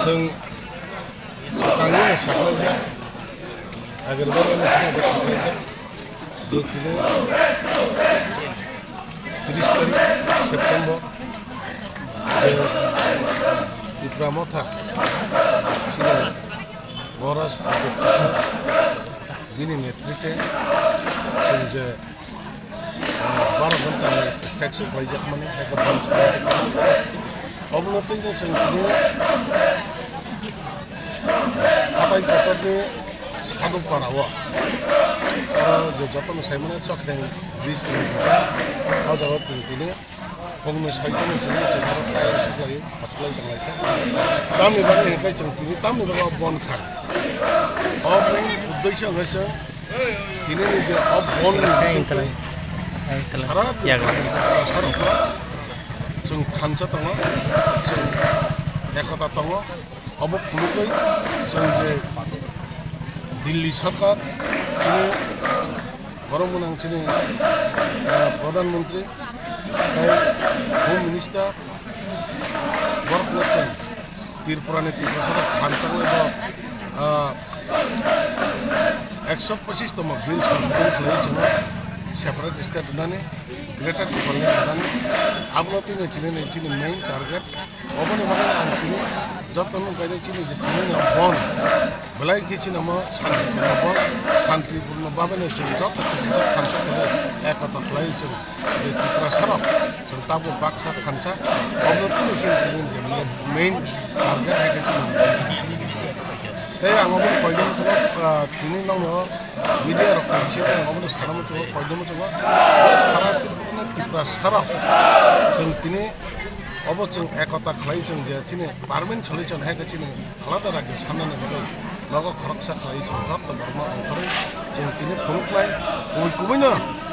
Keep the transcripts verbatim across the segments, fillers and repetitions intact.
Chwng swkangno saklaijak, agar barano chwngno saklaijak, je tini tris tarik September, je Tipra Motha, chini Maharaj Pradyot Kishore, bini netritwe chwng je baro ghonta ni strike se khlaijak mani, eka bandh khlaijak mani. Obono twi no chwng tini hatai kotor ni Sadupara o, oro je joto no sai mano Chokreng bridge ni hwnka, o jaga o chwng tini bongni soitan ni chwng chwng aro tire suklai, suklai tong lai kha. Tamni bagwi hwnkhai chwng tini tamni bagwi o bon kha. O main uddesho hwnkhai chwng Tini ni je o bon ni bising twi sara Tripura ni sarok no chwng thansa tongo, chwng ekota tongo. Obo phunugwi chwng je Delhi sarkar chini borok mwnang chini, eh, Pradhan Mantri tei Home Minister borok no chwng Tripura ni Tiprasa rok thansa wnglai bo, ah, ekso pochis tongma bill sonsodon khlaiwi chwngno separate state rwnani, greater Tipraland rwnani, abono tini chini, chini main target. Oboni bagwi ang tini jotono wngkha chini je tini no bon belai khe chini omo santipurno bon, santipurno bagwino chwng joto thansa khlai, ekota khlai chwng je Tiprasa rok chwng tabuk baksa thansa, omo tini chini tini je main target hai khe chini. Tei ang obo koidon muchungo, ah, tini nokno media rok ni bisingo ang obo sana muchungo, koidon muchungo, je sara Tripura ni Tiprasa rok chwng tini obo chwng ekota khlai chwng je chini permanent solution hai khe chini alada rajyo sanani bagwi nogo khoroksa khlai chwng joto borokno ongkhorwi chwng tini phunuknai kubui kubuino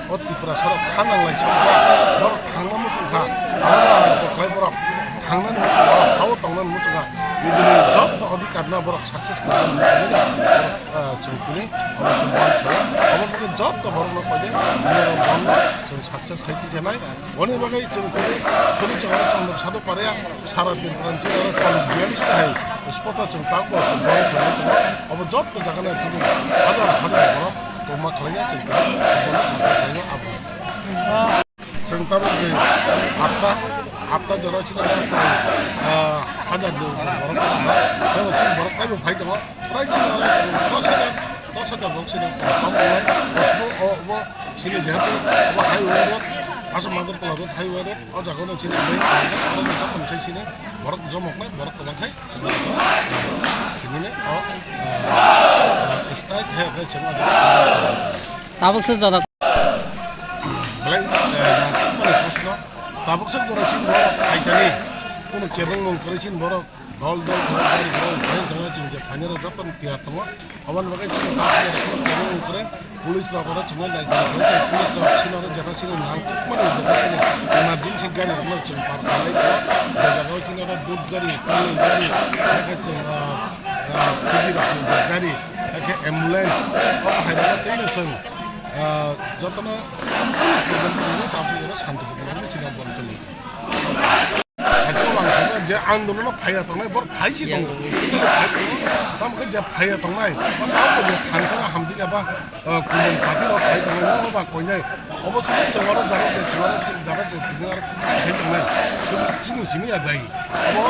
o Tiprasa rok kha nanglai sokjak borok thangna muchung kha alada rajyo khlai borok thangnani muchung kha hao tongnani muchung kha nijini joto adhikar no borok success khlainani muchung kha borok, ah, chwng tini obo chwng ban khlai obo bagwi joto borokno koide nini rok bono chwng success khai tisanai. Oni bagwi chwng tini Surya Chandra Sadhu Paria sara Tripura ni chini oro cholish biyalish ta hai spot o chwng tabuk bo chwng bom khlaiwi tongo. Obo joto jaga no chini hajar hajar borok tongma khlaina chwng tini bono chwng khlaina abo. Chwng tabuk ni atta, atta jora chini oro, ah, hajar ni borok tongma. Tei bo chini borok tei bo phai tongo. Prai chini oro dos hajar, dos hajar borok chini tongma. Bosno o, obo chini jehetu obo highway road, Assam Agartala road highway road. O jaga no chini main target, oro ni joto ni sai chini borok jomok nai, borok kwbang khai, chini ni o, ah, strike hai khai chwng o jaga. Tabuk se jora. Belai, ah, nangkukmani proshno. Tabuk se jora chini borok phaikani, kunu kebengmung kwrwi chini borok dol dol khlai gari borok phaikani chwng je phainai rok joto ni tiyar tongo. Aboni bagwi chini tabuk jora chini kebengmung kwrwi. Police rok oro chwngno naikha khlai tong, police rok chini oro jeta chini nangkukmani jeta chini emergency gari rokno chwng park khlai tong, je jagao chini oro dut gari, tanwi gari, hakhe chwng, ah, ah, Fuji rokni je gari, hakhe ambulance, o hai rokno tei no chwng, ah, jotono problem tongwi tabuk oro shanti phukrwino chini abo chwng. Saichung lang saka je andolon o phaiya tongnai, bor phai si tongo. Tamo khe je phaiya tongnai, ba tamo je thansa hamjik eba, eh, kumun party rok phai tongnai, no ba koinai. Obo sini chwng oro jaga je chwng oro jaga je tini aro khai tongnai. Chini simi ya dai. Obo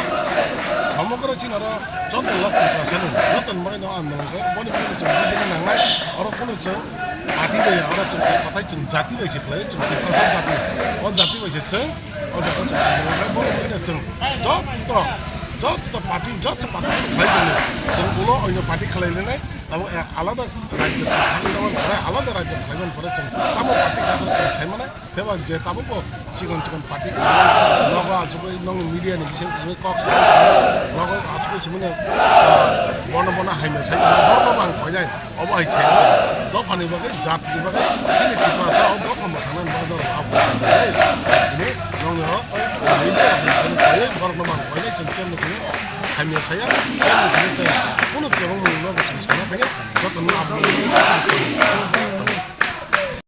somogro chini oro joto lok Tiprasa nung, joto ni bagwi no andolon khe, boni bagwi chwng bujina nangnai, oro kunu chwng party bai ya, oro chwng kothai chwng jati bai se khlai, chwng Tiprasa jati, o jati bai se chwng. O jaga chwng tongmani, borok khe chwng joto, joto party, joto party khlai tongo. Chwng ulo oino party khlai lenai, abo alada rajyo chwng thangwi tongmani pore, alada rajyo khlai mani pore chwng tamo party kha chwng sai mano. Pheba je tabuk bo chikon chikon party khlai nogo achugwi nong media ni bising tongwi kok sai nogo achugwi simino, ah, bono bono haino sai borokno bang koinai. Obo hai se, dophani bagwi, jatni bagwi, chini Tiprasa o dophano thangna bagwi norok abo hai. Chini nongni o, media rok ni sani kaiwi borokno mang kaiwi chwng kemni kini hamya saya, kemni kini chwng kunu kebangni no bo chwng sana kaiwi, jotono abo